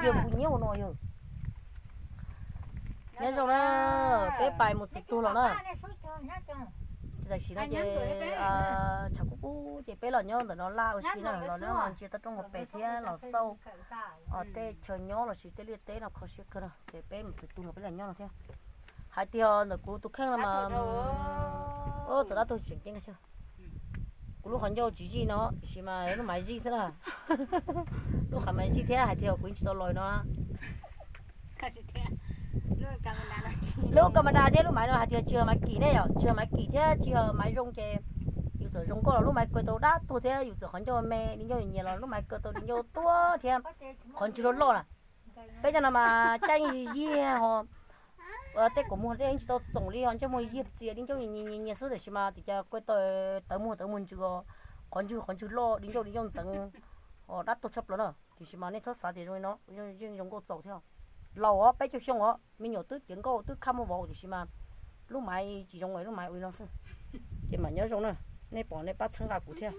Yog kuv nyiam ua no yog. Nyob zoo na, peb pais mus txog twg los na. Tam sim no ces tshav kub kub ces peb los nyob ntawm no laj ua si na, los nyob no ntsia toj roob hauv pes thiab los xauj tej chaw nyob los sis tej liaj teb no kho siab kawg no ces peb mus txog twg los peb los nyob no thiab. Hais tias ntawm kuv tus kheej no mas, txawm dab tuag tseem ceeb, kuv lub qhov ncauj tsis zij no tiam sis mas lub maiv zij xwb na. Lub qhov maiv zij thiab hais tias kuv yeej tsis tau los no. Lub ka ma da thiab lub maiv no hais tias tsis yog maiv kim ne yom, tsis yog maiv kim thiab tsis yog maiv zoo ces yus txawm zoo nkauj los lub maiv kaw tau dab tuag thiab yus txawm qhov ncauj me di ncauj nyias los lub maiv kaw tau di ncauj tuag thiab qhov ntswg loj loj na. Peb cov no mas caij yeej yiag ho, tej kaum muag tej yeej tsis tau txoom li ho ntsej muag yiag txias di ncauj nyias nyias xwb tiam sis mas tias cas kaw tau tawv muag tawv muag ntsws, qhov ntswg qhov ntswg loj di ncauj di ncauj ntxeev, dab tuag tshaj plaws na. Tiam sis mas nej txhob xav tias zoo li no, yeej zoo nkauj txaus thiab. Laus os, peb caug xyoo os, me nyuam twb tiav nkauj twb khaj muaj vauv tiam sis mas lub maiv tsis zoo, lub maiv ua li no xwb. Ces mam nyob zoo na, nej pom nej pab txhawb nqa kuv thiab.